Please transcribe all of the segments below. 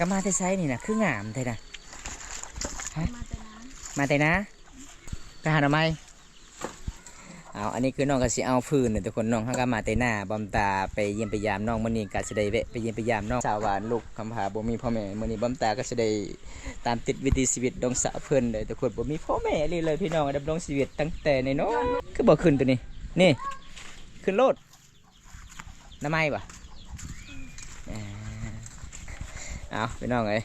ກໍມາແຕ່ໃສນີ້ນະ ຄືງາມແທ້ນະ? ຮະ? ມາແຕ່ນາ ມາແຕ່ນາ ໄປຫາໜໍ່ໄມ້. ເອົາ ອັນນີ້ຄືນ້ອງກໍຊິເອົາຟືນເດີທຸກຄົນ. ນ້ອງເຮົາກໍມາແຕ່ນາ ບອມຕາໄປຢ້ຽມໄປຢາມນ້ອງ. ມື້ນີ້ກໍຊິໄດ້ແວະໄປຢ້ຽມໄປຢາມນ້ອງສາວຫວານ ລູກຄຳພາບໍ່ມີພໍ່ແມ່. ມື້ນີ້ບອມຕາກໍຊິໄດ້ຕາມຕິດວິຖີຊີວິດນ້ອງສາວເພິ່ນເດີທຸກຄົນ. ບໍ່ມີພໍ່ແມ່ອີ່ຫຼີເລີຍພີ່ນ້ອງ ດຳລົງຊີວິດຕັ້ງແຕ່ນ້ອຍໆ. ຄືບໍ່ຂຶ້ນໂຕນີ້? ນີ້ ຂຶ້ນໂລດ. ໜໍ່ໄມ້ບໍ່? ເອີ ເອົາ ພີ່ນ້ອງເອີຍ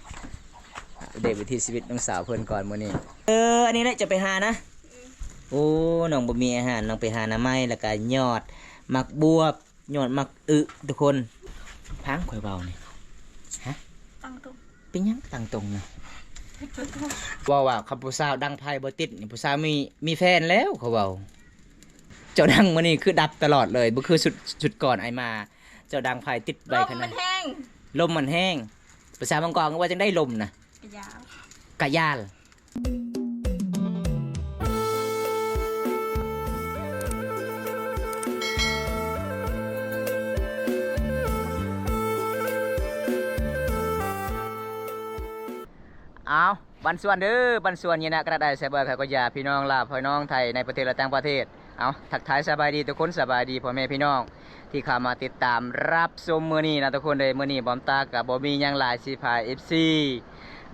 ອັບເດດວິຖີຊີວິດນ້ອງສາວເພິ່ນກ່ອນມື້ນີ້. ເອີ ອັນນີ້ແຫຼະຈະໄປຫານະ. ໂອ້ ນ້ອງບໍ່ມີອາຫານ ນ້ອງໄປຫາໜໍ່ໄມ້ ແລ້ວກະຍອດໝາກບວບ ຍອດໝາກອຶ ທຸກຄົນ. ຟັງຂ້ອຍເວົ້ານີ້ ຮະ? ຕັ້ງຕົງ ເປັນຫຍັງຕັ້ງຕົງນະ? ເວົ້າວ່າຄັນຜູ້ສາວດັງໄຟບໍ່ຕິດນີ້ ຜູ້ສາວມີ ມີແຟນແລ້ວ ເຂົາເວົ້າ. ເຈົ້າດັງມື້ນີ້ຄືດັບຕະຫຼອດເລີຍ ບໍ່ຄືຊຸດ ຊຸດກ່ອນອ້າຍມາ. ເຈົ້າດັງໄຟຕິດໄວຂະໜາດ ລົມມັນແຮງ ລົມມັນແຮງ. ພາສາບາງກອກວ່າຈັ່ງໃດ ລົມນະ? ກະຢາວ ກະຢາວ. ອ້າວ ບັນຊວນເດີ ບັນຊວນ ຍິນດີຕ້ອນຮັບເດີ ສະບາຍດີ ຂ້າກໍຢາ ພີ່ນ້ອງລາວ ພີ່ນ້ອງໄທ ໃນປະເທດ ແລະ ຕ່າງປະເທດ. ເອົາ ທັກທາຍສະບາຍດີທຸກຄົນ ສະບາຍດີພໍ່ແມ່ພີ່ນ້ອງທີ່ເຂົ້າມາຕິດຕາມຮັບຊົມມື້ນີ້ນະທຸກຄົນເດີ. ມື້ນີ້ບອມຕາກໍບໍ່ມີຫຍັງຫຼາຍຊິພາເອັຟຊີ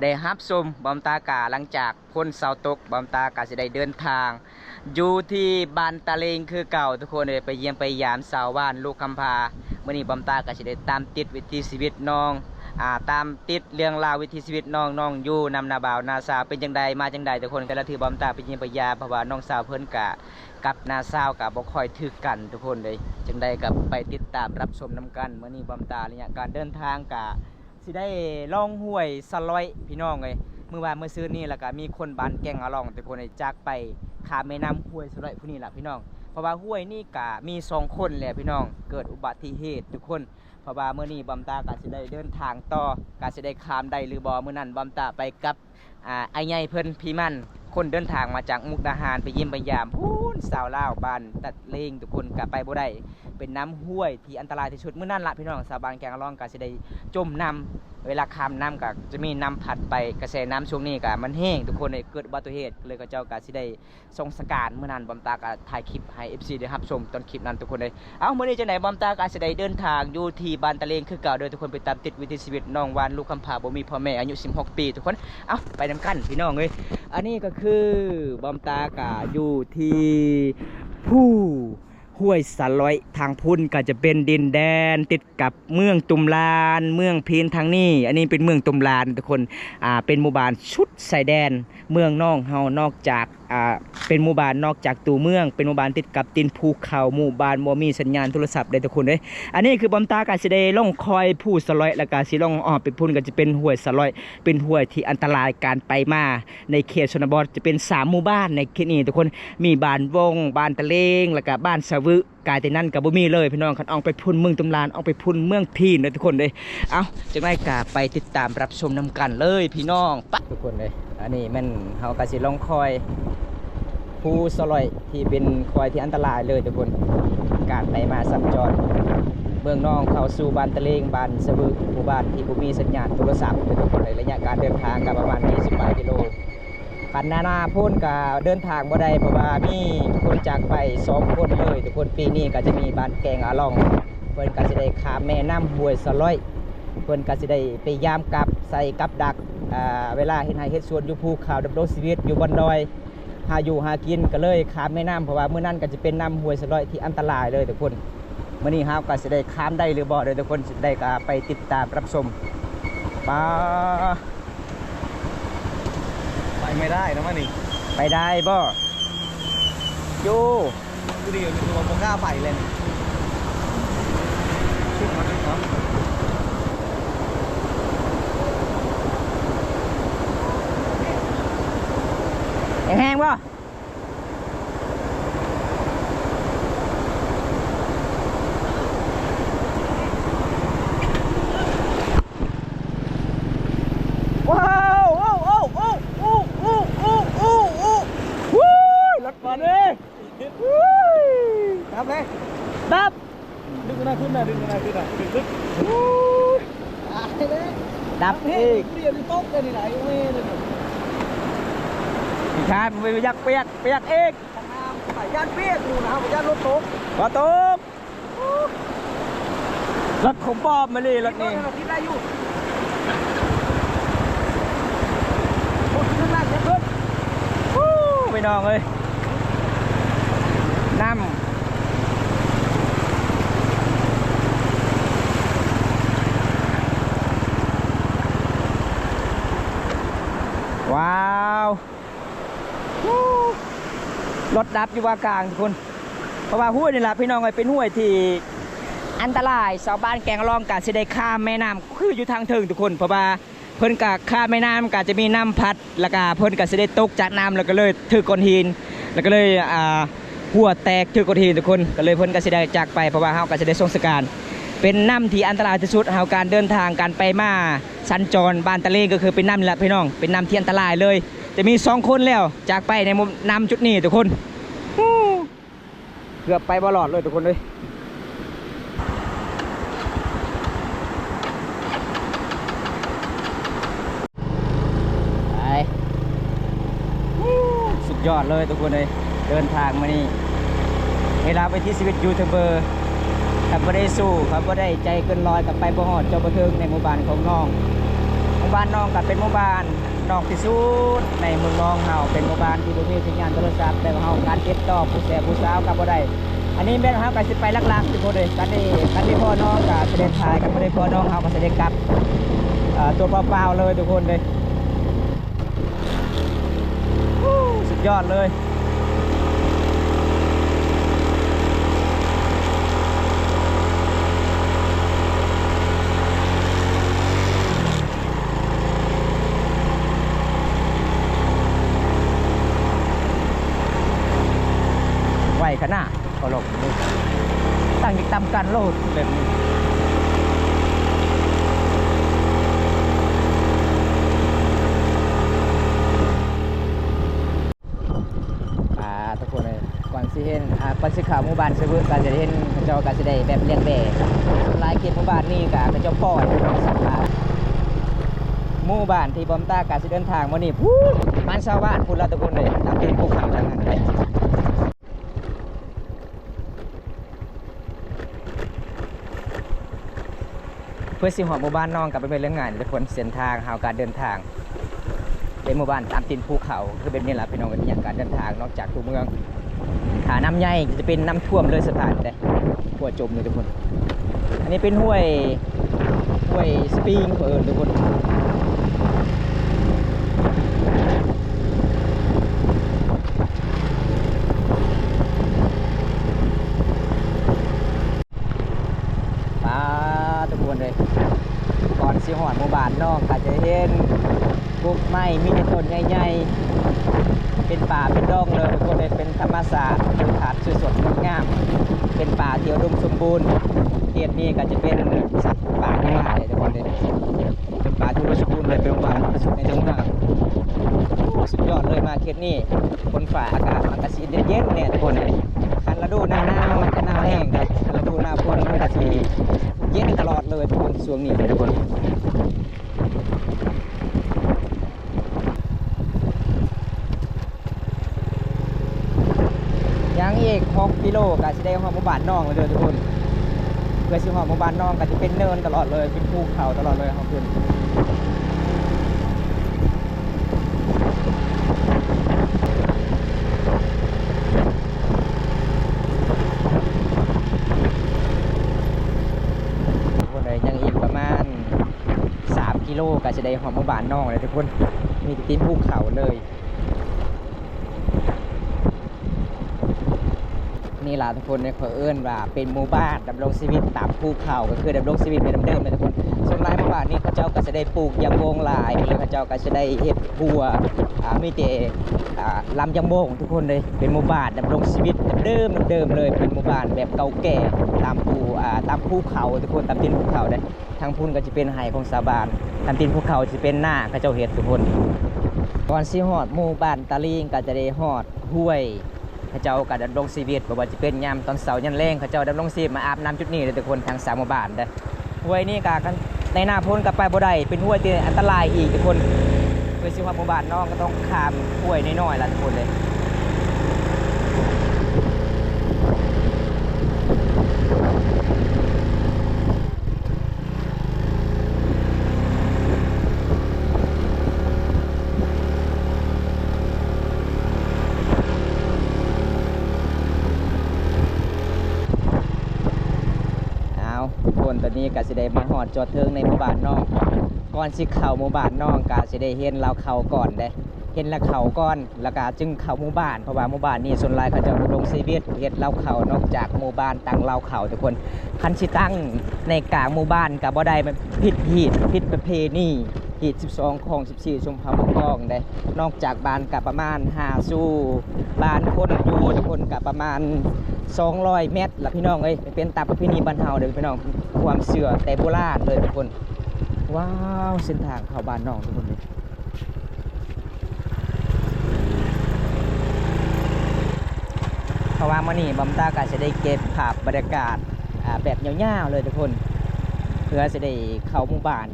ໄດ້ຮັບຊົມ. ບອມຕາກະຫຼັງຈາກພົ້ນເສົາຕົກ ບອມຕາກະຊິໄດ້ເດີນທາງຢູ່ທີ່ບ້ານຕະເລງຄືເກົ່າທຸກຄົນເດີ ໄປຢ້ຽມໄປຢາມສາວຫວານ ລູກຄຳພາ. ມື້ນີ້ບອມຕາກໍຊິໄດ້ຕາມຕິດວິຖີຊີວິດນ້ອງ ອາ ຕາມຕິດເລື່ອງລາວວິຖີຊີວິດນ້ອງ ນ້ອງຢູ່ນຳນ້າບ່າວນ້າສາວເປັນຈັ່ງໃດ ມາຈັ່ງໃດທຸກຄົນ. ແຕ່ລະເທື່ອບອມຕາໄປຢ້ຽມໄປຢາມ ເພາະວ່ານ້ອງສາວເພິ່ນກະກັບນ້າສາວກະບໍ່ຄ່ອຍຖືກກັນທຸກຄົນເດ້. ຈັ່ງໃດກໍໄປຕິດຕາມຮັບຊົມນຳກັນ. ມື້ນີ້ບອມຕາໄລຍະການເດີນທາງກະຊິໄດ້ລ່ອງຫ້ວຍສະຫຼອຍພີ່ນ້ອງເອີຍ. ມື້ວານມື້ຊືນນີ້ ແລ້ວກະມີຄົນບ້ານແກ້ງອາລ່ອງທຸກຄົນໄດ້ຈາກໄປຂ້າມແມ່ນ້ຳຫ້ວຍສະຫຼອຍຜູ້ນີ້ລະພີ່ນ້ອງ. ເພາະວ່າຫ້ວຍນີ້ກະມີສອງຄົນແຫຼະພີ່ນ້ອງ ເກີດອຸບັດຕິເຫດທຸກຄົນ. ເພາະວ່າມື້ນີ້ບອມຕາກໍຊິໄດ້ເດີນທາງຕໍ່ ກໍຊິໄດ້ຂ້າມໄດ້ຫຼືບໍ່. ມື້ນັ້ນບອມຕາໄປກັບ ອາ ອ້າຍໃຫຍ່ເພິ່ນ ພີ່ໝັ້ນ ຄົນເດີນທາງມາຈາກມຸກດາຫານ ໄປຢ້ຽມໄປຢາມພຸ້ນ ຊາວລາວບ້ານຕະເລງທຸກຄົນ ກໍໄປບໍ່ໄດ້ ເປັນນ້ຳຫ້ວຍທີ່ອັນຕະລາຍທີ່ສຸດ. ມື້ນັ້ນລະພີ່ນ້ອງ ຊາວບ້ານແກ້ງອາລ່ອງກໍຊິໄດ້ຈົມນ້ຳ ເວລາຂ້າມນ້ຳກໍຈະມີນ້ຳພັດໄປ ກະແສນ້ຳຊ່ວງນີ້ກໍມັນແຮງທຸກຄົນເອີຍ ເກີດອຸບັດຕິເຫດ ເລີຍເຂົາເຈົ້າກໍຊິໄດ້ ສົງສະການ. ມື້ນັ້ນບອມຕາກໍຖ່າຍຄລິບໃຫ້ເອັຟຊີໄດ້ຮັບຊົມຕອນຄລິບນັ້ນທຸກຄົນເອີຍ. ເອົ້າ ມື້ນີ້ຈັ່ງໃດບອມຕາກໍອາດຊິໄດ້ເດີນທາງຢູ່ທີ່ບ້ານຕະເລງຄືເກົ່າເດີທຸກຄົນ ໄປຕາມຕິດວິຖີຊີວິດນ້ອງຫວານ ລູກຄຳພາບໍ່ມີພໍ່ແມ່ ອາຍຸສິບຫົກປີທຸກຄົນ. ເອົ້າ ໄປນຳກັນພີ່ນ້ອງເອີຍ. ອັນນີ້ກໍຄືບອມຕາກໍຢູ່ທີ່ພູຫ້ວຍສະຫຼອຍ ທາງພຸ້ນກໍຈະເປັນດິນແດນຕິດກັບເມືອງຕຸມລານ ເມືອງພີນທາງນີ້. ອັນນີ້ເປັນເມືອງຕຸມລານທຸກຄົນ ອາ ເປັນໝູ່ບ້ານສຸດຊາຍແດນ ເມືອງນ້ອງເຮົາ ນອກຈາກ ອາ ເປັນໝູ່ບ້ານນອກຈາກຕົວເມືອງ ເປັນໝູ່ບ້ານຕິດກັບຕີນພູເຂົາ ໝູ່ບ້ານບໍ່ມີສັນຍານໂທລະສັບເດ້ທຸກຄົນເດ້. ອັນນີ້ຄືບອມຕາກໍຊິໄດ້ລ່ອງຄອຍພູສະຫຼອຍ ແລ້ວກໍຊິລ່ອງອ້ອມໄປພຸ້ນ ກໍຈະເປັນຫ້ວຍສະຫຼອຍ ເປັນຫ້ວຍທີ່ອັນຕະລາຍການໄປມາໃນເຂດຊົນນະບົດ. ຈະເປັນສາມໝູ່ບ້ານໃນເຂດນີ້ທຸກຄົນ ມີບ້ານວົງ ບ້ານຕະເລງ ແລ້ວກໍບ້ານສະວຶ. ກາຍແຕ່ນັ້ນກໍບໍ່ມີເລີຍພີ່ນ້ອງ ຄັນອອກໄປພຸ້ນເມືອງຕຸມລານ ອອກໄປພຸ້ນເມືອງພີນເດີທຸກຄົນເດ້. ເອົ້າ ຈັ່ງໃດກໍໄປຕິດຕາມຮັບຊົມນຳກັນເລີຍພີ່ນ້ອງ ປະ ທຸກຄົນເດ້. ອັນນີ້ແມ່ນເຮົາກໍຊິລ່ອງຄອຍພູສະຫຼອຍ ທີ່ເປັນຄອຍທີ່ອັນຕະລາຍເລີຍທຸກຄົນ ການໄປມາສັນຈອນ ເມືອງນອງເຂົ້າສູ່ບ້ານຕະເລງ ບ້ານສະວຶ ໝູ່ບ້ານທີ່ບໍ່ມີສັນຍານໂທລະສັບເດີທຸກຄົນເດ້. ໄລຍະການເດີນທາງກໍປະມານຊາວປາຍກິໂລ. ຄັນໜ້າໜາວພຸ້ນກະເດີນທາງບໍ່ໄດ້ ເພາະວ່າມີຄົນຈາກໄປສອງຄົນເລີຍທຸກຄົນ. ປີນີ້ກະຈະມີບ້ານແກ້ງອາລ່ອງ ເພິ່ນກະຊິໄດ້ຂ້າມແມ່ນ້ຳຫ້ວຍສະຫຼອຍ ເພິ່ນກະຊິໄດ້ໄປຢາມກັບໃສ່ກັບດັກ ອາ ເວລາເຮັດໄຮ່ເຮັດສວນຢູ່ພູເຂົາ ດຳລົງຊີວິດຢູ່ບ່ອນດອຍ ຫາຢູ່ຫາກິນ ກະເລີຍຂ້າມແມ່ນ້ຳ ເພາະວ່າມື້ນັ້ນກະຈະເປັນນ້ຳຫ້ວຍສະຫຼອຍທີ່ອັນຕະລາຍເລີຍທຸກຄົນ. ມື້ນີ້ເຮົາກໍຊິໄດ້ຂ້າມໄດ້ຫຼືບໍ່ເດີທຸກຄົນ ຊິໄດ້ກໍໄປຕິດຕາມຮັບຊົມ. ປາ ໄປໄມ່ໄດ້ນະມື້ນີ້ ໄປໄດ້ບໍ່? ໂຢ ຄືດີຢູ່ ຄືວ່າບໍ່ກ້າໄປເລີຍນີ້. ແຮງໆບໍ່? ວ້າວ ໂອ້ ໂອ້ ໂອ້ ວຸ້ຍ ລົດມາເດ້ ດັບເລີຍ ດັບ. ດຶງໜ້າຂຶ້ນນະ ດຶງໜ້າຂຶ້ນນະ ດຶງຂຶ້ນ ຕາຍແລ້ວ. ດັບອີກ ເປັນຕົກເລີຍນີ້ນະ ໄອ້ເວຍນີ້ ພີ່ຊາຍ ບໍ່ຢາກປຽກ ປຽກອີກ ທາງນ້ຳ ຢ້ານປຽກຢູ່ນະ ຢ້ານລົດຕົກ ບໍ່ຕົກ. ລົດຂອງປອມມາລີ ລົດນີ້ ຕິດໄດ້ຢູ່ ໂອ້ ຂຶ້ນມາ ຂຶ້ນ ໂອ້ ພີ່ນ້ອງເອີຍ ນ້ຳ ວ້າວ ລົດດັບຢູ່ວ່າກາງທຸກຄົນ ເພາະວ່າຫ້ວຍນີ້ລະພີ່ນ້ອງເອີຍ ເປັນຫ້ວຍທີ່ອັນຕະລາຍ ຊາວບ້ານແກງລອງກະຊິໄດ້ຂ້າມແມ່ນ້ຳ ຄືຢູ່ທາງເທິງທຸກຄົນ ເພາະວ່າເພິ່ນກະຂ້າມແມ່ນ້ຳ ກະຈະມີນ້ຳພັດ ແລ້ວກະເພິ່ນກະຊິໄດ້ຕົກຈາກນ້ຳ ແລ້ວກະເລີຍຖືກກ້ອນຫີນ ແລ້ວກະເລີຍ ອ່າ ຫົວແຕກຖືກກ້ອນຫີນທຸກຄົນ ກະເລີຍເພິ່ນກະຊິໄດ້ຈາກໄປ ເພາະວ່າເຮົາກະຊິໄດ້ສົ່ງສະການ ເປັນນ້ຳທີ່ອັນຕະລາຍທີ່ສຸດ ເຮົາການເດີນທາງ ການໄປມາສັນຈອນບ້ານຕະເລງ ກະຄືເປັນນ້ຳນີ້ລະພີ່ນ້ອງ ເປັນນ້ຳທີ່ອັນຕະລາຍເລີຍ ຈະມີສອງຄົນແລ້ວຈາກໄປໃນນ້ຳຈຸດນີ້ທຸກຄົນ ເກືອບໄປບໍ່ລອດເລີຍທຸກຄົນເອີຍ ໄປ ສຸດຍອດເລີຍທຸກຄົນເອີຍ ເດີນທາງມານີ້ ເວລາວິຖີຊີວິດຢູທູບເບີ ຄັນບໍ່ໄດ້ສູ້ ຄັນບໍ່ໄດ້ໃຈເກີນຮ້ອຍ ກະໄປບໍ່ຮອດ ເຈົ້າບໍ່ເຖິງໃນໝູ່ບ້ານຂອງນ້ອງ ໝູ່ບ້ານນ້ອງກະເປັນໝູ່ບ້ານ ນອກທີ່ສຸດໃນເມືອງນອງເຮົາ ເປັນໝູ່ບ້ານທີ່ບໍ່ມີສັນຍານໂທລະສັບ ແຕ່ວ່າເຮົາການຕິດຕໍ່ຜູ້ແຊຜູ້ສາວກໍບໍ່ໄດ້ ອັນນີ້ແມ່ນເຮົາກໍຊິໄປຫຼັກໆ ທຸກຄົນເດ້ ຄັນໄດ້ ຄັນໄດ້ພໍ້ນ້ອງກໍຊິໄດ້ຖ່າຍ ຄັນບໍ່ໄດ້ພໍ້ນ້ອງເຮົາກໍຊິໄດ້ກັບ ເອີ ຕົວເປົ່າໆ ເລີຍທຸກຄົນເດ້ ສຸດຍອດເລີຍ. ໄວຂະໜາດ ເຂົາລົງນີ້ ຕັ້ງອີກຕຳກັນໂລດແບບນີ້. ອ່າ ທຸກຄົນເອີຍ ກ່ອນຊິເຫັນ ອ່າ ກ່ອນຊິເຂົ້າໝູ່ບ້ານຊະວຶກ ກໍຈະໄດ້ເຫັນເຂົາເຈົ້າກໍຊິໄດ້ແບບລ້ຽງແບ້ ສ່ວນຫຼາຍເຂດໝູ່ບ້ານນີ້ກໍເຂົາເຈົ້າປ່ອຍເນາະ ໝູ່ບ້ານທີ່ບອມຕາກໍຊິເດີນທາງມື້ນີ້ ພຸ້ນ ປະມານຊາວບ້ານພຸ້ນລະທຸກຄົນເອີຍ ຕາມຕີນພູເຂົາທາງນັ້ນ. ເພື່ອຊິຮອດໝູ່ບ້ານນ້ອງກໍບໍ່ແມ່ນເລື່ອງງ່າຍເດ້ທຸກຄົນ ເສັ້ນທາງເຮົາ ການເດີນທາງ ເປັນໝູ່ບ້ານຕາມຕີນພູເຂົາ ຄືແບບນີ້ລະພີ່ນ້ອງເອີຍ ການເດີນທາງນອກຈາກຕົວເມືອງ ຖ້ານ້ຳໃຫຍ່ຈະເປັນນ້ຳຖ້ວມເລີຍສະພານເດ້ ຫົວຈົມເລີຍທຸກຄົນ ອັນນີ້ເປັນຫ້ວຍ ຫ້ວຍສະປຣິງເຂົາເອີ້ນທຸກຄົນ. ປາ ທຸກຄົນເອີຍ ກ່ອນຊິຮອດໝູ່ບ້ານນ້ອງກໍຈະເຫັນກົກໄມ້ ມີແຕ່ຕົ້ນໃຫຍ່ໆ ເປັນປ່າເປັນດອງເລີຍທຸກຄົນເອີຍ ເປັນທຳມະຊາດ ທິວທັດສວຍສົດງົດງາມ ເປັນປ່າທີ່ອຸດົມສົມບູນ ເຂດນີ້ກໍຈະເປັນສັດປ່າທັງຫຼາຍເລີຍທຸກຄົນເອີຍ ເປັນປ່າທີ່ອຸດົມສົມບູນເລີຍ ເປັນປ່າທີ່ສຸດໃນຕົວເມືອງ ສຸດຍອດເລີຍ ມາເຂດນີ້ ຝົນຟ້າອາກາດມັນກໍຊິເຢັນໆ ແດ່ທຸກຄົນເອີຍ ຄັນລະດູໜ້າໜາວມັນຈະໜາວແຮງ ແຕ່ລະດູໜ້າຝົນມັນກໍຊິເຢັນຕະຫຼອດເລີຍທຸກຄົນ ຊ່ວງນີ້ເລີຍທຸກຄົນ. ຍັງອີກຫົກກິໂລກໍຊິໄດ້ຮອດໝູ່ບ້ານນ້ອງແລ້ວເດີທຸກຄົນ ເພື່ອຊິຮອດໝູ່ບ້ານນ້ອງກໍຈະເປັນເນີນຕະຫຼອດເລີຍ ເປັນພູເຂົາຕະຫຼອດເລີຍ ເຮົາຂຶ້ນ ທຸກຄົນເອີຍ ຍັງອີກປະມານສາມກິໂລກໍຈະໄດ້ຮອດໝູ່ບ້ານນ້ອງແລ້ວທຸກຄົນ ມີແຕ່ຕີນພູເຂົາເລີຍ. ນີ້ລະທຸກຄົນເອີຍ ເຂົາເອີ້ນວ່າເປັນໝູ່ບ້ານດຳລົງຊີວິດຕາມພູເຂົາ ກໍຄືດຳລົງຊີວິດແບບເດີມໆ ແຫຼະທຸກຄົນ. ສ່ວນຫຼາຍໝູ່ບ້ານນີ້ເຂົາເຈົ້າກໍຊິໄດ້ປູກຢາງວົງຫຼາຍ ແລ້ວເຂົາເຈົ້າກໍຊິໄດ້ເຮັດຮົ້ວ ອ່າ ມີແຕ່ ອ່າ ລຳຢາງວົງທຸກຄົນເລີຍ. ເປັນໝູ່ບ້ານດຳລົງຊີວິດແບບເດີມໆເລີຍ ເປັນໝູ່ບ້ານແບບເກົ່າແກ່ຕາມພູ ອ່າ ຕາມພູເຂົາທຸກຄົນ ຕາມຕີນພູເຂົາເດ້. ທາງພຸ້ນກໍຈະເປັນໄຮ່ຂອງຊາວບ້ານ ທາງຕີນພູເຂົາຈະເປັນນາເຂົາເຈົ້າເຮັດທຸກຄົນ. ກ່ອນຊິຮອດໝູ່ບ້ານຕາລີງກໍຈະໄດ້ຮອດຫ້ວຍ ເຂົາເຈົ້າກໍດຳລົງຊີວິດ ບໍ່ວ່າຈະເປັນຍາມຕອນເຊົ້າຍາມແລງ ເຂົາເຈົ້າດຳລົງຊີວິດມາອາບນ້ຳຈຸດນີ້ເດີທຸກຄົນ ທັງສາມໝູ່ບ້ານເດີ. ຫ້ວຍນີ້ກໍຄັນ ໃນໜ້າຝົນກໍໄປບໍ່ໄດ້ ເປັນຫ້ວຍທີ່ອັນຕະລາຍອີກທຸກຄົນ. ເພື່ອຊິຮອດໝູ່ບ້ານນ້ອງກໍຕ້ອງຂ້າມຫ້ວຍນ້ອຍໆລະທຸກຄົນເລີຍ. ເອົາ ທຸກຄົນ ຕອນນີ້ກໍຊິໄດ້ມາຮອດຈອດເຖິງໃນໝູ່ບ້ານນ້ອງ. ກ່ອນຊິເຂົ້າໝູ່ບ້ານນ້ອງກໍຊິໄດ້ເຫັນລາວເຂົ້າກ່ອນເດ້ ເຫັນລາວເຂົ້າກ່ອນ ແລ້ວກໍຈຶ່ງເຂົ້າໝູ່ບ້ານ ເພາະວ່າໝູ່ບ້ານນີ້ສ່ວນຫຼາຍເຂົາເຈົ້າດຳລົງຊີວິດເຮັດລາວເຂົ້າ. ນອກຈາກໝູ່ບ້ານຕັ້ງລາວເຂົ້າທຸກຄົນ ຄັນຊິຕັ້ງໃນກາງໝູ່ບ້ານກໍບໍ່ໄດ້ ມັນຜິດຮີດຜິດປະເພນີ ຮີດສິບສອງ ຄອງສິບສີ່ ຊົມເຜົ່າໝູ່ກອງເດ້. ນອກຈາກບ້ານກໍປະມານຫ້າສູ່ ບ້ານຄົນຢູ່ທຸກຄົນກໍປະມານສອງຮ້ອຍແມັດລະພີ່ນ້ອງເອີຍ. ເປັນຕາມປະເພນີບ້ານເຮົາເດີພີ່ນ້ອງ ຄວາມເຊື່ອແຕ່ໂບລານເລີຍທຸກຄົນ. ວ້າວ ເສັ້ນທາງເຂົ້າບ້ານນ້ອງທຸກຄົນເອີຍ. ເພາະວ່າມື້ນີ້ບອມຕາກໍຊິໄດ້ເກັບພາບບັນຍາກາດ ອ່າ ແບບຍາວໆເລີຍທຸກຄົນ ເພື່ອຊິໄດ້ເຂົ້າໝູ່ບ້ານ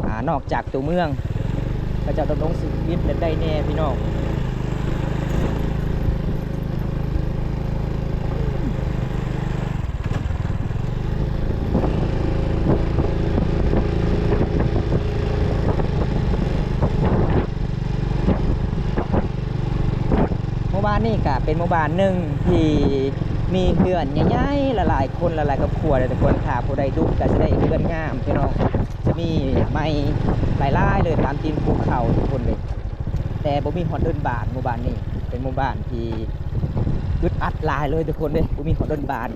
ອ່າ ນອກຈາກຕົວເມືອງ ເຂົາເຈົ້າດຳລົງຊີວິດແບບໃດແດ່ພີ່ນ້ອງ. ໝູ່ບ້ານນີ້ກະເປັນໝູ່ບ້ານໜຶ່ງທີ່ມີເຮືອນໃຫຍ່ໆ ຫຼາຍໆຄົນ ຫຼາຍໆຄອບຄົວເລີຍທຸກຄົນ. ຖ້າຜູ້ໃດດຸກະຊິໄດ້ເຮືອນງາມພີ່ນ້ອງ ຈະມີໄມ້ຫຼາຍໆເລີຍຕາມຕີນພູເຂົາທຸກຄົນເລີຍ. ແຕ່ບໍ່ມີຮອດເດີ່ນບ້ານ. ໝູ່ບ້ານນີ້ເປັນໝູ່ບ້ານທີ່ອຶດອັດຫຼາຍເລີຍທຸກຄົນເດ້ ບໍ່ມີຮອດເດີ່ນບ້ານ.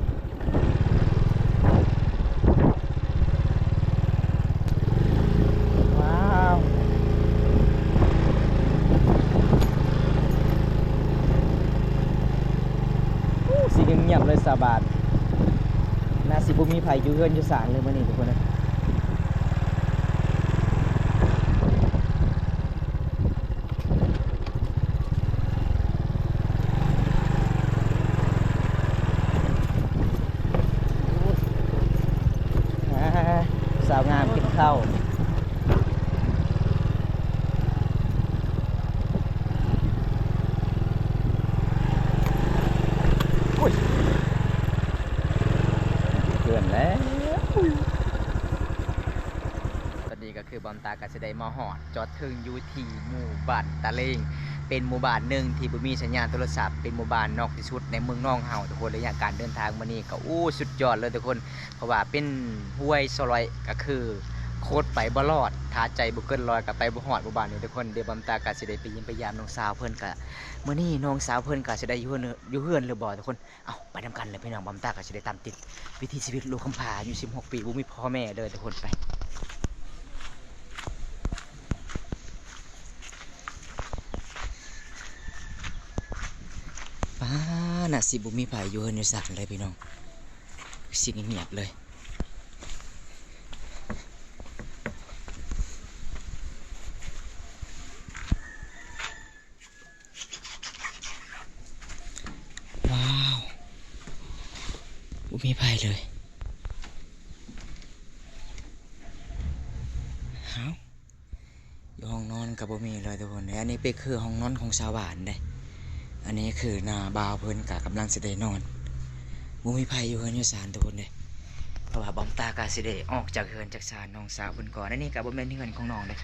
ວ້າວ ໂອ້ ຊິງຽບໆເລີຍຊາວບ້ານ. ໜ້າຊິບໍ່ມີໃຜຢູ່ເຮືອນຢູ່ຊານເລີຍມື້ນີ້ທຸກຄົນເອີຍ. ອ່າ ສາວງາມກິນເຂົ້າ. ໂອ້ຍ ເພື່ອນແລ້ວ. ຕອນນີ້ກໍຄືບອມຕາກໍຊິໄດ້ມາຮອດຈອດເຖິງຢູ່ທີ່ໝູ່ບ້ານຕາເລງ ເປັນໝູ່ບ້ານໜຶ່ງທີ່ບໍ່ມີສັນຍານໂທລະສັບ ເປັນໝູ່ບ້ານນອກທີ່ສຸດໃນເມືອງນອງເຮົາທຸກຄົນ. ໄລຍະການເດີນທາງມື້ນີ້ກໍ ໂອ້ ສຸດຍອດເລີຍທຸກຄົນ ເພາະວ່າເປັນຫ້ວຍຊະລ່ອຍ ກໍຄືໂຄດໄປບໍ່ລອດ ຖ້າໃຈບໍ່ເກີນຮ້ອຍກໍໄປບໍ່ຮອດໝູ່ບ້ານນີ້ທຸກຄົນ. ດຽວບອມຕາກໍຊິໄດ້ໄປຢ້ຽມໄປຢາມນ້ອງສາວເພິ່ນ ກະມື້ນີ້ນ້ອງສາວເພິ່ນກໍຊິໄດ້ຢູ່ເຮືອນ ຢູ່ເຮືອນຫຼືບໍ່ທຸກຄົນ. ເອົາ ໄປນຳກັນເລີຍພີ່ນ້ອງ. ບອມຕາກໍຊິໄດ້ຕາມຕິດວິຖີຊີວິດລູກກຳພ້າອາຍຸສິບຫົກປີ ບໍ່ມີພໍ່ແມ່ເດີທຸກຄົນ. ໄປ ປ້າ ໜ້າຊິບໍ່ມີໃຜຢູ່ເຮືອນຢູ່ຊານເລີຍພີ່ນ້ອງ ຊິງຽບເລີຍ. ວ້າວ ບໍ່ມີໃຜເລີຍ. ເອົ້າ ຢູ່ຫ້ອງນອນກໍບໍ່ມີເລີຍທຸກຄົນເອີຍ. ອັນນີ້ເປັນຄືຫ້ອງນອນຂອງຊາວບ້ານເດ້. ອັນນີ້ຄືນ້າບ່າວເພິ່ນກໍກຳລັງຊິໄດ້ນອນ ບໍ່ມີໃຜຢູ່ເຮືອນຢູ່ຊານທຸກຄົນເດ້. ເພາະວ່າບອມຕາກໍຊິໄດ້ອອກຈາກເຮືອນຈາກຊານນ້ອງສາວເພິ່ນກ່ອນ. ອັນນີ້ກໍບໍ່ແມ່ນເຮືອນຂອງນ້ອງເດ້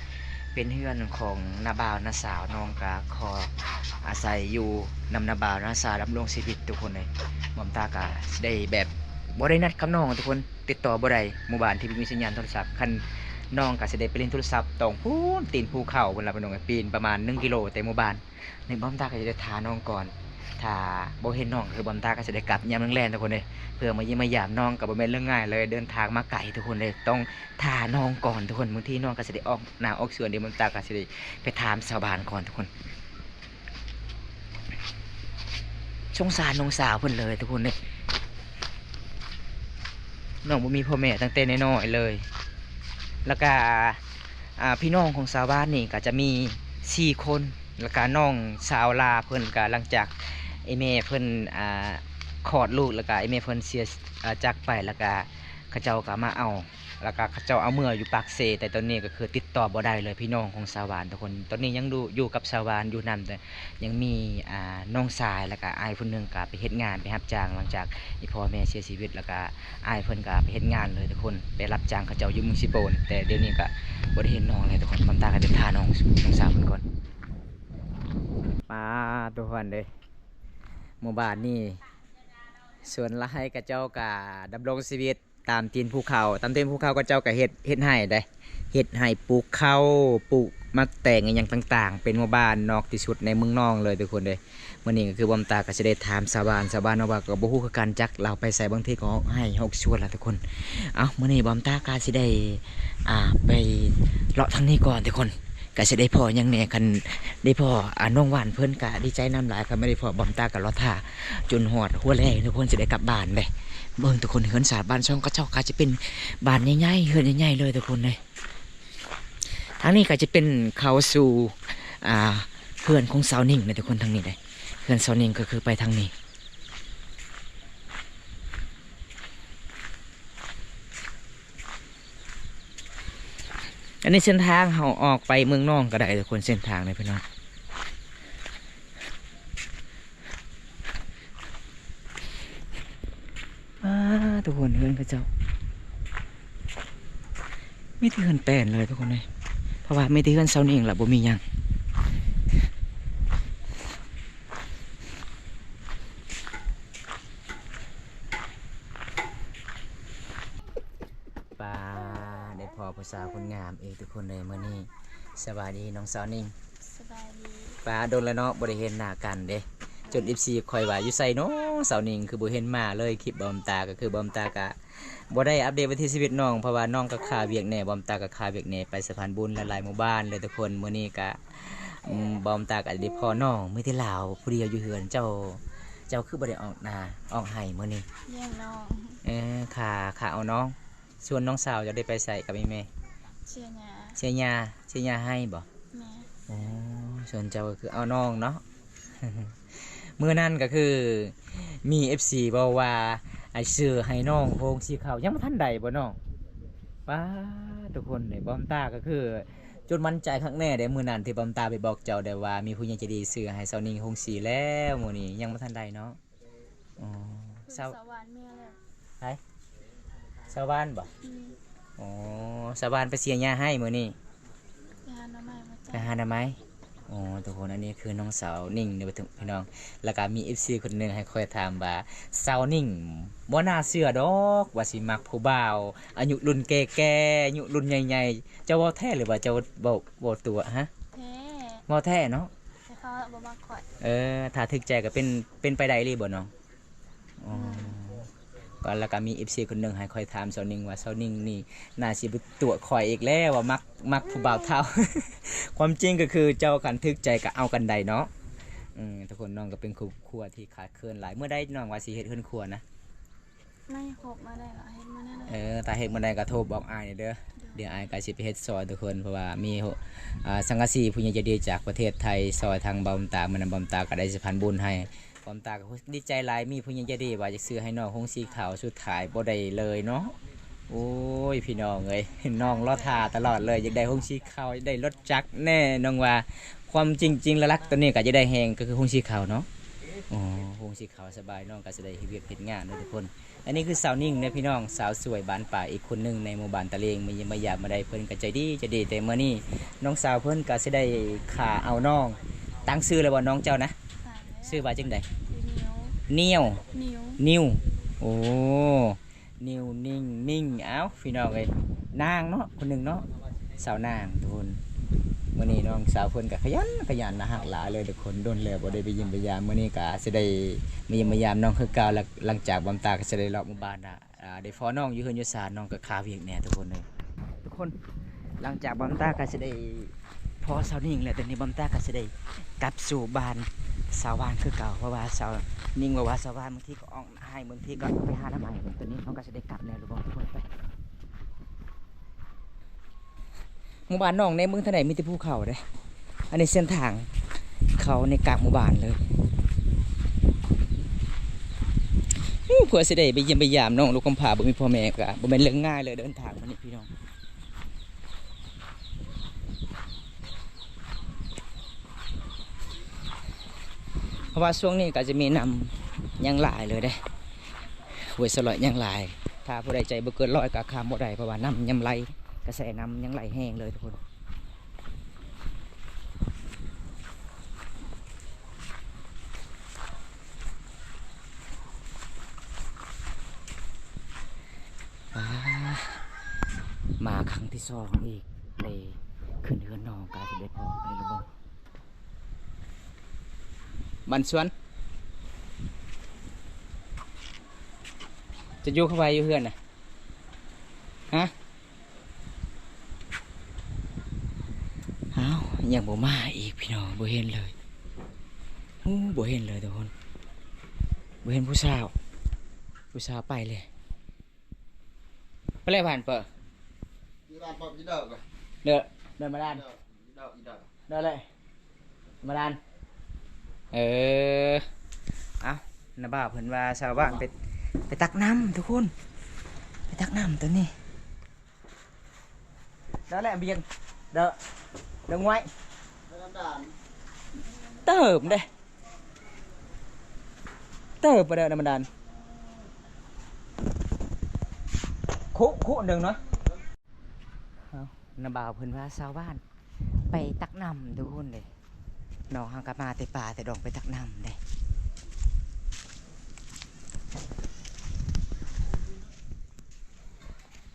ເປັນເຮືອນຂອງນ້າບ່າວນ້າສາວ. ນ້ອງກໍຂໍອາໄສຢູ່ນຳນ້າບ່າວນ້າສາວດຳລົງຊີວິດທຸກຄົນເອີຍ. ບອມຕາກໍຊິໄດ້ແບບບໍ່ໄດ້ນັດກັບນ້ອງທຸກຄົນ ຕິດຕໍ່ບໍ່ໄດ້ ໝູ່ບ້ານທີ່ບໍ່ມີສັນຍານໂທລະສັບ. ຄັນນ້ອງກໍຊິໄດ້ໄປຫຼິ້ນໂທລະສັບຕອງພຸ້ນ ຕີນພູເຂົາພຸ້ນລະພີ່ນ້ອງເອີຍ ປີນປະມານໜຶ່ງກິໂລແຕ່ໝູ່ບ້ານ. ນີ້ບອມຕາກໍຊິໄດ້ຖ້ານ້ອງກ່ອນ ຖ້າບໍ່ເຫັນນ້ອງ ຄືບອມຕາກໍຊິໄດ້ກັບຍາມແລງໆທຸກຄົນເອີຍ ເພື່ອມາຢ້ຽມມາຢາມນ້ອງ. ກໍບໍ່ແມ່ນເລື່ອງງ່າຍເລີຍ ເດີນທາງມາໄກທຸກຄົນເອີຍ ຕ້ອງຖ້ານ້ອງກ່ອນທຸກຄົນ. ບາງທີນ້ອງກໍຊິໄດ້ອອກໜ້າອອກສວນ ດຽວບອມຕາກໍຊິໄດ້ໄປຖາມຊາວບ້ານກ່ອນທຸກຄົນ. ສົງສານນ້ອງສາວເພິ່ນເລີຍທຸກຄົນເອີຍ ນ້ອງບໍ່ມີພໍ່ແມ່ຕັ້ງແຕ່ນ້ອຍໆເລີຍ. ແລ້ວກະ ອ່າ ພີ່ນ້ອງຂອງສາວບ້ານນີ້ກໍຈະມີສີ່ຄົນ ແລ້ວກະນ້ອງສາວຫຼ້າເພິ່ນ ກະຫຼັງຈາກໄອ້ແມ່ເພິ່ນ ອ່າ ຄອດລູກ ແລ້ວກະໄອ້ແມ່ເພິ່ນເສຍ ອ່າ ຈາກໄປ ແລ້ວກະເຂົາເຈົ້າກໍມາເອົາ ແລ້ວກໍເຂົາເຈົ້າເອົາເມືອຢູ່ປາກເຊ, ແຕ່ຕອນນີ້ກໍຄືຕິດຕໍ່ບໍ່ໄດ້ເລີຍ ພີ່ນ້ອງຂອງສາວຫວານທຸກຄົນ. ຕອນນີ້ຍັງຢູ່ ຢູ່ກັບສາວຫວານຢູ່ນຳ, ແຕ່ຍັງມີ ອ່າ ນ້ອງຊາຍ ແລ້ວກໍອ້າຍຜູ້ໜຶ່ງກໍໄປເຮັດງານ ໄປຮັບຈ້າງ ຫຼັງຈາກອີ່ພໍ່ແມ່ເສຍຊີວິດ ແລ້ວກໍອ້າຍເພິ່ນກໍໄປເຮັດງານເລີຍທຸກຄົນ, ໄປຮັບຈ້າງເຂົາເຈົ້າຢູ່ເມືອງເຊໂປນ. ແຕ່ດຽວນີ້ກໍບໍ່ໄດ້ເຫັນນ້ອງແລ້ວທຸກຄົນ, ບອມຕາກໍໄດ້ພານ້ອງ ນ້ອງສາວເພິ່ນກ່ອນ. ປາດ ທຸກຄົນເດ້ ໝູ່ບ້ານນີ້ ສ່ວນຫຼາຍເຂົາເຈົ້າກໍດຳລົງຊີວິດ ຕາມຕີນພູເຂົາ, ຕາມຕີນພູເຂົາເຂົາເຈົ້າກໍເຮັດ ເຮັດໄຮ່ເດ້, ເຮັດໄຮ່ປູກເຂົ້າ ປູກໝາກແຕງອີ່ຫຍັງຕ່າງໆ, ເປັນໝູ່ບ້ານນອກທີ່ສຸດໃນເມືອງນອງເລີຍທຸກຄົນເດ້. ມື້ນີ້ກໍຄືບອມຕາກໍຊິໄດ້ຖາມຊາວບ້ານ, ຊາວບ້ານເຮົາວ່າກໍບໍ່ຮູ້ຄືກັນ ຈັກລາວໄປໃສ, ບາງທີກໍຮອກໄຮ່ຮອກສວນລະທຸກຄົນ. ເອົ້າ ມື້ນີ້ບອມຕາກໍຊິໄດ້ ອ່າ ໄປເລາະທາງນີ້ກ່ອນທຸກຄົນ, ກໍຊິໄດ້ພໍ້ຫຍັງແດ່. ຄັນໄດ້ພໍ້ ອ່າ ນ້ອງຫວານເພິ່ນກໍດີໃຈນຳຫຼາຍ, ຄັນບໍ່ໄດ້ພໍ້ບອມຕາກໍລໍຖ້າຈົນຮອດຫົວແລງທຸກຄົນ ຊິໄດ້ກັບບ້ານເດ້. ເບິ່ງທຸກຄົນ ເຮືອນຊານບ້ານຊ່ອງເຂົາເຈົ້າກໍຈະເປັນບ້ານໃຫຍ່ໆ ເຮືອນໃຫຍ່ໆເລີຍທຸກຄົນເອີຍ. ທາງນີ້ກໍຈະເປັນເຂົ້າສູ່ ອ່າ ເຮືອນຂອງສາວນິ້ງເດ້ທຸກຄົນ, ທາງນີ້ເດ້ ເຮືອນສາວນິ້ງກໍຄືໄປທາງນີ້. ອັນນີ້ເສັ້ນທາງເຮົາອອກໄປເມືອງນອງກໍໄດ້ທຸກຄົນ, ເສັ້ນທາງນີ້ພີ່ນ້ອງ. ປາດ ທຸກຄົນ ເຮືອນເຂົາເຈົ້າມີແຕ່ເຮືອນແປ້ນເລີຍທຸກຄົນເອີຍ, ເພາະວ່າມີແຕ່ເຮືອນຊາວນິ້ງລະ ບໍ່ມີຫຍັງ. ປາ ໄດ້ພໍ້ຜູ້ສາວຄົນງາມອີກທຸກຄົນເອີຍມື້ນີ້. ສະບາຍດີນ້ອງສາວນິ້ງ. ສະບາຍດີ. ປາ ດົນແລ້ວເນາະ ບໍ່ໄດ້ເຫັນໜ້າກັນເດ້, ຈົນເອັຟຊີຂ້ອຍວ່າ ຢູ່ໃສເນາະສາວນິ້ງ ຄືບໍ່ເຫັນມາເລີຍ. ຄລິບບອມຕາກໍຄືບອມຕາກະບໍ່ໄດ້ອັບເດດວິຖີຊີວິດນ້ອງ ເພາະວ່ານ້ອງກໍຄາວຽກແດ່, ບອມຕາກໍຄາວຽກແດ່, ໄປສະພານບຸນຫຼາຍໆໝູ່ບ້ານເລີຍທຸກຄົນ. ມື້ນີ້ກະ ອືມ ບອມຕາກໍໄດ້ພໍ້ນ້ອງ ມີແຕ່ລາວຜູ້ດຽວຢູ່ເຮືອນ. ເຈົ້າ ເຈົ້າຄືບໍ່ໄດ້ອອກນາອອກໄຮ່ມື້ນີ້? ລ້ຽງນ້ອງ. ເອີ ຂ້າ ຂ້າເອົານ້ອງ. ສ່ວນນ້ອງສາວເຈົ້າໄດ້ໄປໃສກັບອີ່ແມ່? ເສຍຫຍ້າ. ເສຍຫຍ້າ ເສຍຫຍ້າໄຮ່ບໍ? ແມ່ນ. ໂອ້ ສ່ວນເຈົ້າກໍຄືເອົານ້ອງເນາະ. ມື້ນັ້ນກໍຄືມີເອັຟຊີເວົ້າວ່າ ອ່າ ຊື້ໃຫ້ນ້ອງໂຮງສີຂາວ ຍັງບໍ່ທັນໄດ້ບໍນ້ອງ? ປາ ທຸກຄົນເອີຍ ບອມຕາກໍຄືຈົນໝັ້ນໃຈຄັກແນ່ເດ້. ມື້ນັ້ນທີ່ບອມຕາໄປບອກເຈົ້າໄດ້ວ່າ ມີຜູ້ໃຫຍ່ໃຈດີຊື້ໃຫ້ສາວນິ້ງໂຮງສີແລ້ວ, ມື້ນີ້ຍັງບໍ່ທັນໄດ້ເນາະ. ອໍ ສາວ ສາວຫວານເມືອແລ້ວ. ໃຜ? ສາວຫວານບໍ? ອືມ. ອໍ ສາວຫວານໄປເສຍຫຍ້າໄຮ່ມື້ນີ້. ໄປຫາໜໍ່ໄມ້ມາຈາກ ໄປຫາໜໍ່ໄມ້. ອໍ ທຸກຄົນ ອັນນີ້ຄືນ້ອງສາວນິ້ງເດີພີ່ນ້ອງ. ແລ້ວກໍມີເອັຟຊີຄົນໜຶ່ງໃຫ້ຂ້ອຍຖາມວ່າ ສາວນິ້ງບໍ່ໜ້າເຊື່ອດອກວ່າຊິມັກຜູ້ບ່າວອາຍຸລຸ້ນແກ່ໆ ອາຍຸລຸ້ນໃຫຍ່ໆ. ເຈົ້າເວົ້າແທ້ ຫຼືວ່າເຈົ້າເວົ້າ ເວົ້າຕົວະ? ຮະ ແທ້. ເວົ້າແທ້ເນາະ? ແຕ່ເຂົາບໍ່ມັກຂ້ອຍ. ເອີ ຖ້າຖືກໃຈກໍເປັນ ເປັນໄປໄດ້ອີ່ຫຼີບໍ່ນ້ອງ? ອໍ ອືມ ກໍ ແລ້ວກໍມີເອັຟຊີຄົນໜຶ່ງໃຫ້ຂ້ອຍຖາມສາວນິ້ງວ່າ ສາວນິ້ງນີ້ໜ້າຊິໄປຕົວະຂ້ອຍອີກແລ້ວວ່າມັກ ມັກຜູ້ບ່າວເຖົ້າ. ຄວາມຈິງກໍຄືເຈົ້າຄັນຖືກໃຈກໍເອົາກັນໄດ້ເນາະ. ອືມ ທຸກຄົນ ນ້ອງກໍເປັນຄອບຄົວທີ່ຂາດເຂີນຫຼາຍ. ເມື່ອໃດນ້ອງວ່າຊິເຮັດເຮືອນຄົວນະ? ມາຄົບມາໄດ້ລະ ເຮັດມື້ນັ້ນ. ເອີ ຖ້າເຮັດມື້ໃດກໍໂທບອກອ້າຍແດ່ເດີ. ໂດຍ. ດຽວອ້າຍກໍຊິໄປເຮັດຊ່ອຍທຸກຄົນ ເພາະວ່າມີ ອ່າ ສັງກະສີຜູ້ໃຫຍ່ໃຈດີຈາກປະເທດໄທຊ່ອຍທາງບອມຕາ. ມື້ນັ້ນບອມຕາກໍໄດ້ສະພານບຸນໃຫ້, ບອມຕາກໍດີໃຈຫຼາຍ ມີຜູ້ໃຫຍ່ໃຈດີວ່າຈະຊື້ໃຫ້ນ້ອງໂຮງສີຂາວ ສຸດທ້າຍບໍ່ໄດ້ເລີຍເນາະ. ໂອ້ຍ ພີ່ນ້ອງເອີຍ ນ້ອງລໍຖ້າຕະຫຼອດເລີຍ ຢາກໄດ້ໂຮງສີຂາວ ຢາກໄດ້ລົດຈັກແນ່. ນ້ອງວ່າຄວາມຈິງ ຈິງຫຼັກໆ ຕອນນີ້ກໍຢາກໄດ້ແຮງກໍຄືໂຮງສີຂາວເນາະ. ໂອ້ ໂຮງສີ ເຂົາສະບາຍ ນ້ອງກໍຊິໄດ້ເຮັດວຽກເຮັດງານເດີທຸກຄົນ. ອັນນີ້ຄືສາວນິ້ງເດີພີ່ນ້ອງ ສາວສວຍບ້ານປາ ອີກຄົນໜຶ່ງໃນໝູ່ບ້ານຕະເລງ ມາຢ້ຽມມາຢາມມື້ໃດ ເພິ່ນກໍໃຈດີ ໃຈດີ. ແຕ່ມື້ນີ້ນ້ອງສາວເພິ່ນກໍຊິໄດ້ຂ້າເອົານ້ອງ. ຕັ້ງຊື່ແລ້ວບໍ່ນ້ອງເຈົ້ານະ? ຕັ້ງແລ້ວ. ຊື່ວ່າຈັ່ງໃດ? ນິວ ນິວ ນິວ ນິວ. ໂອ້ ນິວ ນິ້ງ ນິ້ງ. ເອົ້າ ພີ່ນ້ອງເອີຍ ນາງເນາະ ຄົນໜຶ່ງເນາະ ສາວນາງທຸກຄົນ. ມື້ນີ້ນ້ອງສາວເພິ່ນກໍຂະຫຍັນ ຂະຫຍັນ ໜ້າຮັກຫຼາຍເລີຍທຸກຄົນ. ດົນແລ້ວບໍ່ໄດ້ໄປຢ້ຽມໄປຢາມ ມື້ນີ້ກໍຊິໄດ້ມາຢ້ຽມມາຢາມນ້ອງຄືເກົ່າ. ແລ້ວຫຼັງຈາກບອມຕາກໍຊິໄດ້ເລາະໝູ່ບ້ານລະ ອ່າ ໄດ້ພໍ້ນ້ອງຢູ່ເຮືອນຢູ່ຊານ. ນ້ອງກໍຄາວຽກແດ່ທຸກຄົນເອີຍ. ທຸກຄົນ ຫຼັງຈາກບອມຕາກໍຊິໄດ້ພໍ້ສາວນິ້ງແລ້ວ ຕອນນີ້ບອມຕາກໍຊິໄດ້ກັບສູ່ບ້ານສາວຫວານຄືເກົ່າ ເພາະວ່າສາວນິ້ງເວົ້າວ່າສາວຫວານບາງທີ ອອກໄຮ່ ບາງທີກໍໄປຫາໜໍ່ໄມ້. ຕອນນີ້ເຮົາກໍຊິໄດ້ກັບແລ້ວທຸກຄົນ ໄປ. ໝູ່ບ້ານນ້ອງໃນເມືອງທາງໃດມີແຕ່ພູເຂົາເດ້. ອັນນີ້ເສັ້ນທາງເຂົ້າໃນກາງໝູ່ບ້ານເລີຍ. ໂອ້ ເພື່ອຊິໄດ້ໄປຢ້ຽມໄປຢາມນ້ອງລູກກຳພ້າບໍ່ມີພໍ່ແມ່ ກໍບໍ່ແມ່ນເລື່ອງງ່າຍເລີຍເດີນທາງມານີ້ພີ່ນ້ອງ. ເພາະວ່າຊ່ວງນີ້ກໍຈະມີນ້ຳຍັງຫຼາຍເລີຍເດ້ ຫ້ວຍສະຫຼອຍຍັງຫຼາຍ. ຖ້າຜູ້ໃດໃຈບໍ່ເກີນຮ້ອຍກໍຂ້າມບໍ່ໄດ້ ເພາະວ່ານ້ຳຍັງໄຫຼ ກະແສນ້ຳຍັງໄຫຼແຮງເລີຍທຸກຄົນ. ອ່າ ມາຄັ້ງທີສອງອີກ ໄດ້ຂຶ້ນເຮືອນນ້ອງກາຊິໄດ້ພໍໄປຫຼືບໍ່? ບ້ານສວນ ຈະຢູ່ເຂົ້າໄປຢູ່ເຮືອນນະ? ຮະ? ອ້າວ ຍັງບໍ່ມາອີກພີ່ນ້ອງ ບໍ່ເຫັນເລີຍ. ໂອ້ ບໍ່ເຫັນເລີຍທຸກຄົນ ບໍ່ເຫັນຜູ້ສາວ ຜູ້ສາວໄປເລີຍ. ໄປແລ້ວບ້ານເປີ ຢູ່ບ້ານປອບ ຢູ່ດອກ ເດີ ເດີມາດ້ານ ເດີ ເດີ ເດີ ເດີແຫຼະ ມາດ້ານ. ເອີ ເອົ້າ ນ້າບ່າວເພິ່ນວ່າຊາວບ້ານໄປ ໄປຕັກນ້ຳທຸກຄົນ ໄປຕັກນ້ຳຕົວນີ້. ແລ້ວແຫຼະບຽງ ເດີ ເດີງວຍ ເຕີມເດ້ ເຕີມບໍ່ໄດ້ນຳມັນດານ ຄຸ ຄຸໜຶ່ງເນາະ. ເອົ້າ ນ້າບ່າວເພິ່ນວ່າຊາວບ້ານໄປຕັກນ້ຳທຸກຄົນເດ້. ນ້ອງເຮົາກໍມາແຕ່ປ່າແຕ່ດອງໄປຕັກນ້ຳເດ້.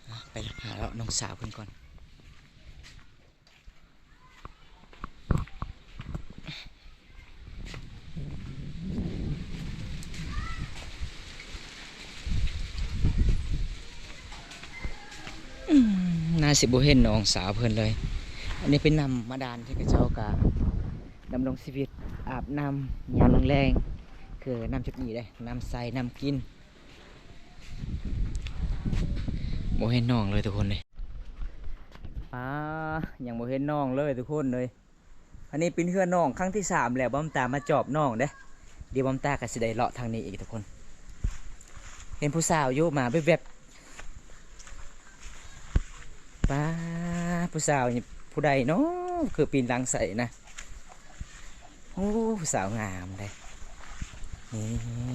ອ່ະ ໄປຫາເລາະນ້ອງສາວເພິ່ນກ່ອນ. ອືມ ໜ້າຊິບໍ່ເຫັນນ້ອງສາວເພິ່ນເລີຍ. ອັນນີ້ເປັນນ້ຳບາດານທີ່ເຂົາເຈົ້າກະດຳລົງຊີວິດ ອາບນ້ຳຍາມແລງໆ ຄືນ້ຳຈຸດນີ້ເດ້ ນ້ຳໃຊ້ ນ້ຳກິນ. ບໍ່ເຫັນນ້ອງເລີຍທຸກຄົນເດ້. ອາ ຍັງບໍ່ເຫັນນ້ອງເລີຍທຸກຄົນເອີຍ. ອັນນີ້ເປັນເຮືອນນ້ອງຄັ້ງທີສາມແລ້ວ ບອມຕາມາຈອບນ້ອງເດ້. ດຽວບອມຕາກໍຊິໄດ້ເລາະທາງນີ້ອີກທຸກຄົນ. ເຫັນຜູ້ສາວຢູ່ ມາແວບໆ. ປ້າ ຜູ້ສາວນີ້ຜູ້ໃດເນາະ ຄືປີນຫຼັງໃສ່ນະ. ໂອ້ ຜູ້ສາວງາມເດ້. ນີ້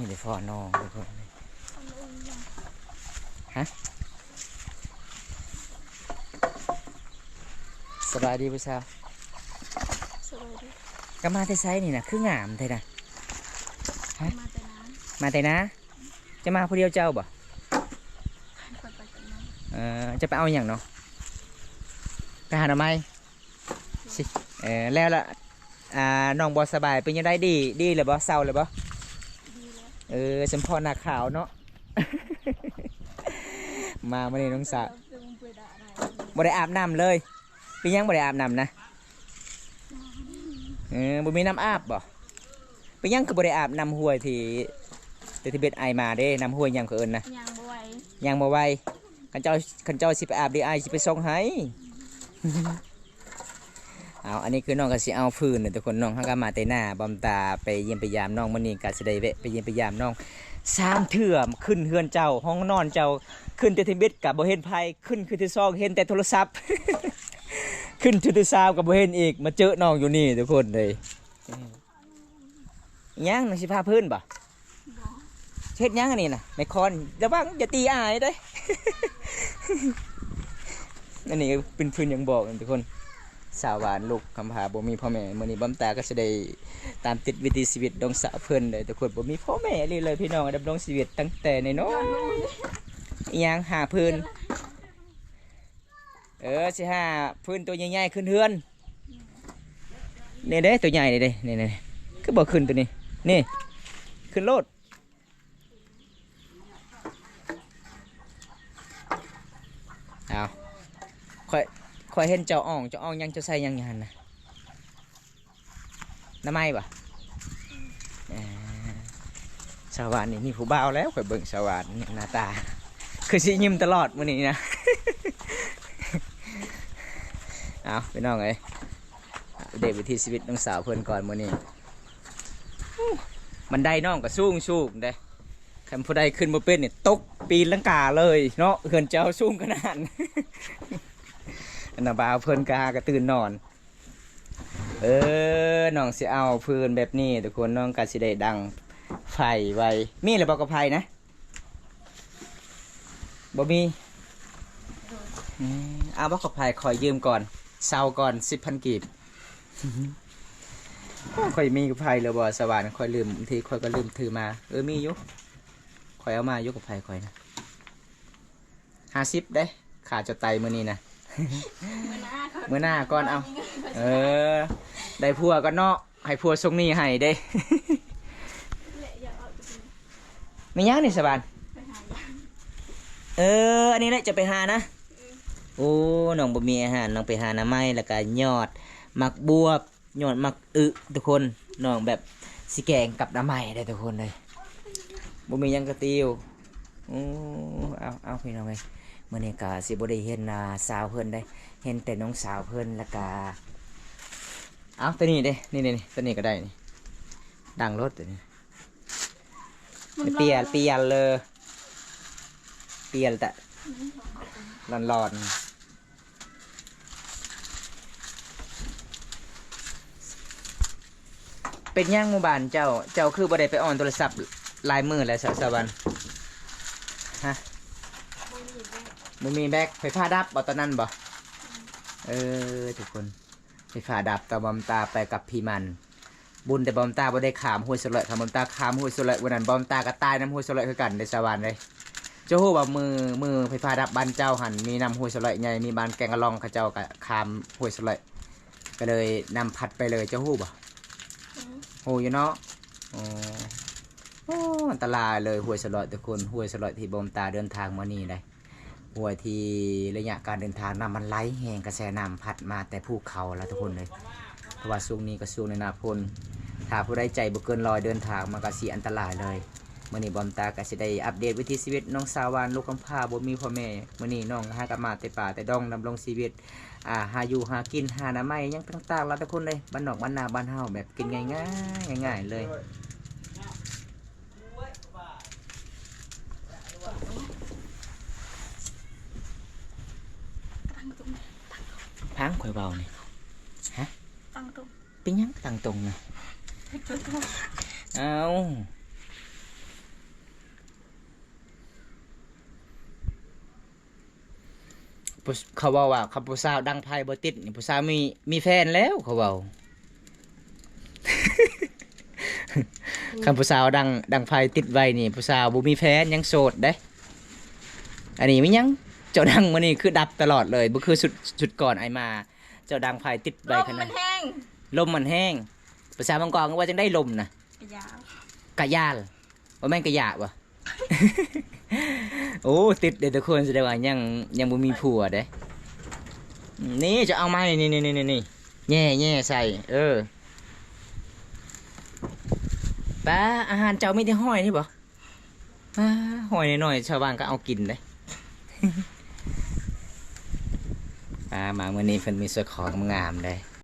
ໄດ້ພໍ້ນ້ອງທຸກຄົນ. ຮະ? ສະບາຍດີຜູ້ສາວ. ສະບາຍດີ. ກະມາແຕ່ໃສນີ້ນະ ຄືງາມແທ້ນະ? ຮະ? ມາແຕ່ນາ. ມາແຕ່ນາ? ຈະມາຜູ້ດຽວເຈົ້າບໍ່? ຂ້ອຍໄປກັບນ້ອງ. ເອີ ຈະໄປເອົາຫຍັງເນາະ? ໄປຫາໜໍ່ໄມ້? ຊິ ເອີ ແລ້ວລະ ອ່າ ນ້ອງບໍ່ສະບາຍເປັນຈັ່ງໃດ? ດີ ດີແລ້ວບໍ່? ເຊົາແລ້ວບໍ່? ດີແລ້ວ. ເອີ ສົມພໍ້ໜ້າຂາວເນາະ. ມາມື້ນີ້ນ້ອງສາວ ບໍ່ໄດ້ອາບນ້ຳເລີຍ. ເປັນຫຍັງບໍ່ໄດ້ອາບນ້ຳນະ? ເອີ ບໍ່ມີນ້ຳອາບບໍ່? ເປັນຫຍັງຄືບໍ່ໄດ້ອາບນ້ຳຫ້ວຍທີ່ ທີ່ເບັດໄອມາເດ້? ນ້ຳຫ້ວຍຫຍັງເຂົາເອີ້ນນະ? ຍ່າງບໍ່ໄຫວ. ຍ່າງບໍ່ໄຫວ. ຄັນເຈົ້າ ຄັນເຈົ້າຊິໄປອາບເດ້ ອ້າຍຊິໄປສົ່ງໃຫ້. ເອົາ ອັນນີ້ຄືນ້ອງກໍຊິເອົາຟືນເດີທຸກຄົນ. ນ້ອງເຮົາກໍມາແຕ່ໜ້າ ບອມຕາໄປຢ້ຽມໄປຢາມນ້ອງ. ມື້ນີ້ກໍຊິໄດ້ແວະໄປຢ້ຽມໄປຢາມນ້ອງສາມເທື່ອ. ຂຶ້ນເຮືອນເຈົ້າ ຫ້ອງນອນເຈົ້າ ຂຶ້ນແຕ່ທີເບັດກໍບໍ່ເຫັນໃຜ. ຂຶ້ນຄືທີສອງເຫັນແຕ່ໂທລະສັບ. ຂຶ້ນເທື່ອທີສາມກໍບໍ່ເຫັນອີກ. ມາເຈີນ້ອງຢູ່ນີ້ທຸກຄົນເລີຍ. ຫຍັງ ນ້ອງຊິພາພື້ນບໍ່? ບໍ່. ເຮັດຫຍັງອັນນີ້ນະ? ໄມ້ຄ້ອນ. ລະວັງຢ່າຕີອ້າຍເດ້. ອັນນີ້ເປັນພື້ນຫຍັງບອກນະທຸກຄົນ. ສາວຫວານລູກກຳພ້າບໍ່ມີພໍ່ແມ່. ມື້ນີ້ບອມຕາກໍຊິໄດ້ຕາມຕິດວິຖີຊີວິດນ້ອງສາວເພິ່ນເດ້ທຸກຄົນ. ບໍ່ມີພໍ່ແມ່ອີ່ຫຼີເລີຍພີ່ນ້ອງ. ດຳລົງຊີວິດຕັ້ງແຕ່ນ້ອຍໆ. ອີຫຍັງ ຫາພື້ນ? ເອີ ຊິຫາຟືນໂຕໃຫຍ່ໆຂຶ້ນເຮືອນ. ນີ້ເດ້ ໂຕໃຫຍ່ນີ້ເດ້ ນີ້ໆ ຄືບໍ່ຂຶ້ນໂຕນີ້? ນີ້ ຂຶ້ນໂລດ. ເອົາ ຂ້ອຍ ຂ້ອຍເຫັນເຈົ້າອ່ອງ ເຈົ້າອ່ອງຫຍັງ ເຈົ້າໃສ່ຫຍັງຢູ່ຫັ້ນນະ? ໜໍ່ໄມ້ບໍ່? ເອີ ສາວຫວານນີ້ມີຜູ້ບ່າວແລ້ວ. ຂ້ອຍເບິ່ງສາວຫວານນີ້ໜ້າຕາຄືຊິຍິ້ມຕະຫຼອດມື້ນີ້ນະ. ເອົາ ພີ່ນ້ອງເອີຍ ອັບເດດວິຖີຊີວິດນ້ອງສາວເພິ່ນກ່ອນມື້ນີ້. ບັນໄດນ້ອງກໍສູງໆເດ້. ຄັນຜູ້ໃດຂຶ້ນບໍ່ເປັນນີ້ ຕົກຕີນລັງກາເລີຍເນາະ ເຮືອນເຈົ້າສູງຂະໜາດ. ອັນນາບ່າວເພິ່ນກະຫາກະຕື່ນນອນ. ເອີ ນ້ອງຊິເອົາຟືນແບບນີ້ທຸກຄົນ ນ້ອງກະຊິໄດ້ດັງໄຟໄວ້. ມີແລ້ວບໍ່ ກະໄຟນະ? ບໍ່ມີ. ອືມ ເອົາບໍ່ ກະໄຟ ຂໍຢືມກ່ອນ ເຊົ່າກ່ອນ ສິບພັນກີບ. ໂອ້ ຂ້ອຍມີກະໄຟແລ້ວບໍ່ ສະຫວານ? ຂ້ອຍລືມ ບາງທີຂ້ອຍກະລືມຖືມາ. ເອີ ມີຢູ່ ຂ້ອຍເອົາມາຢູ່ ກະໄຟຂ້ອຍນະ. ຫ້າສິບເດ້ ຄ່າເຈົ້າໄຕ່ມື້ນີ້ນະ. ມື້ໜ້າ ມື້ໜ້າກ່ອນເອົາ. ເອີ ໄດ້ຜົວກ່ອນເນາະ ໃຫ້ຜົວສົ່ງໜີ້ໃຫ້ເດ້. ແມ່ນຫຍັງນີ້ສະຫວານ? ເອີ ອັນນີ້ແຫຼະຈະໄປຫານະ. ໂອ້ ນ້ອງບໍ່ມີອາຫານ ນ້ອງໄປຫາໜໍ່ໄມ້ ແລ້ວກະຍອດໝາກບວບ ຍອດໝາກອຶທຸກຄົນ. ນ້ອງແບບຊິແກງກັບໜໍ່ໄມ້ເດ້ທຸກຄົນເອີຍ. ບໍ່ມີຫຍັງກະຕິວ. ໂອ້ ເອົາ ເອົາ ພີ່ນ້ອງເອີຍ ມື້ນີ້ກະຊິບໍ່ໄດ້ເຫັນ ອ່າ ສາວເພິ່ນເດ້ ເຫັນແຕ່ນ້ອງສາວເພິ່ນ ແລ້ວກະ ເອົາ ໂຕນີ້ເດ້ ນີ້ໆ ໂຕນີ້ກະໄດ້ນີ້ ດັງໂລດໂຕນີ້. ມັນ ເປຍນ ເປຍນເລີ ເປຍນແຕ່ ອືມ ຮ້ອນໆ. ເປັນຫຍັງໝູ່ບ້ານເຈົ້າ ເຈົ້າຄືບໍ່ໄດ້ໄປອ່ອນໂທລະສັບຫຼາຍມື້ແລ້ວ ສາວ ສາວວັນ? ຮະ? ບໍ່ມີແບັດ ບໍ່ມີແບັດ ໄຟຟ້າດັບບໍ່ຕອນນັ້ນບໍ່? ອືມ ເອີ ທຸກຄົນ ໄຟຟ້າດັບ ຕອນບອມຕາໄປກັບພີ່ມັນ. ບຸນແຕ່ບອມຕາບໍ່ໄດ້ຂ້າມຫ້ວຍສະເລາະ ຄັນບອມຕາຂ້າມຫ້ວຍສະເລາະ ມື້ນັ້ນບອມຕາກະຕາຍນຳຫ້ວຍສະເລາະຄືກັນເດ້ ສາວວັນເດ້. ເຈົ້າຮູ້ບໍ່ ມື້ ມື້ໄຟຟ້າດັບບ້ານເຈົ້າຫັ້ນ ມີນຳຫ້ວຍສະເລາະໃຫຍ່ ມີບ້ານແກງກະລ່ອງ ເຂົາເຈົ້າກະຂ້າມຫ້ວຍສະເລາະ ກະເລີຍນຳພັດໄປເລີຍ ເຈົ້າຮູ້ບໍ່? ອືມ ຮູ້ຢູ່ເນາະ. ໂອ້ ໂອ້ ອັນຕະລາຍເລີຍຫ້ວຍສະເລາະທຸກຄົນ ຫ້ວຍສະເລາະທີ່ບອມຕາເດີນທາງມານີ້ເດ້. ຫ້ວຍທີ່ໄລຍະການເດີນທາງ ນ້ຳມັນໄຫຼແຮງ ກະແສນ້ຳພັດມາແຕ່ພູເຂົາລະທຸກຄົນເອີຍ. ເພາະວ່າຊ່ວງນີ້ກະຊ່ວງໃນໜ້າຝົນ ຖ້າຜູ້ໃດໃຈບໍ່ເກີນຮ້ອຍ ເດີນທາງມັນກະຊິອັນຕະລາຍເລີຍ. ມື້ນີ້ບອມຕາກະຊິໄດ້ອັບເດດວິຖີຊີວິດນ້ອງສາວວັນ ລູກກຳພ້າບໍ່ມີພໍ່ແມ່. ມື້ນີ້ນ້ອງຫາກະມາແຕ່ປ່າແຕ່ດອງ ດຳລົງຊີວິດ ອ່າ ຫາຢູ່ຫາກິນ ຫາໜໍ່ໄມ້ຫຍັງຕ່າງໆລະທຸກຄົນເອີຍ. ບ້ານນອກບ້ານນາບ້ານເຮົາ ແບບກິນງ່າຍໆ ງ່າຍໆເລີຍ. ຟັງຂ້ອຍເວົ້ານີ້ ຮະ? ຕັ້ງຕົງ ເປັນຫຍັງຕັ້ງຕົງນະ? ເອົ້າ ຜູ້ ເຂົາເວົ້າວ່າ ຄັນຜູ້ສາວດັງໄຟບໍ່ຕິດນີ້ ຜູ້ສາວມີ ມີແຟນແລ້ວ ເຂົາເວົ້າ. ຄັນຜູ້ສາວດັງ ດັງໄຟຕິດໄວນີ້ ຜູ້ສາວບໍ່ມີແຟນ ຍັງໂສດເດ້. ອັນນີ້ແມ່ນຫຍັງ? ເຈົ້າດັງມື້ນີ້ຄືດັບຕະຫຼອດເລີຍ ບໍ່ຄືຊຸດ ຊຸດກ່ອນອ້າຍມາ. ເຈົ້າດັງໄຟຕິດໄວຂະໜາດ ລົມມັນແຮງ ລົມມັນແຮງ. ພາສາບາງກອກວ່າຈັ່ງໃດ ລົມນະ? ກະຢາວ ກະຢາວ ບໍ່ແມ່ນກະຢາວະ? ໂອ້ ຕິດເດ້ທຸກຄົນ ສະແດງວ່າຍັງ ຍັງບໍ່ມີຜົວເດ້. ນີ້ຈະເອົາມານີ້ ນີ້ ນີ້ ນີ້ ນີ້ ແຍ່ ແຍ່ໃສ່ ເອີ ປ້າ ອາຫານເຈົ້າມີແຕ່ຫອຍນີ້ບໍ? ອາ ຫອຍນ້ອຍໆ ຊາວບ້ານກະເອົາກິນເດ້. ອາ ມາມື້ນີ້ເພິ່ນມີເສື້ອຄອງາມໆເດ້.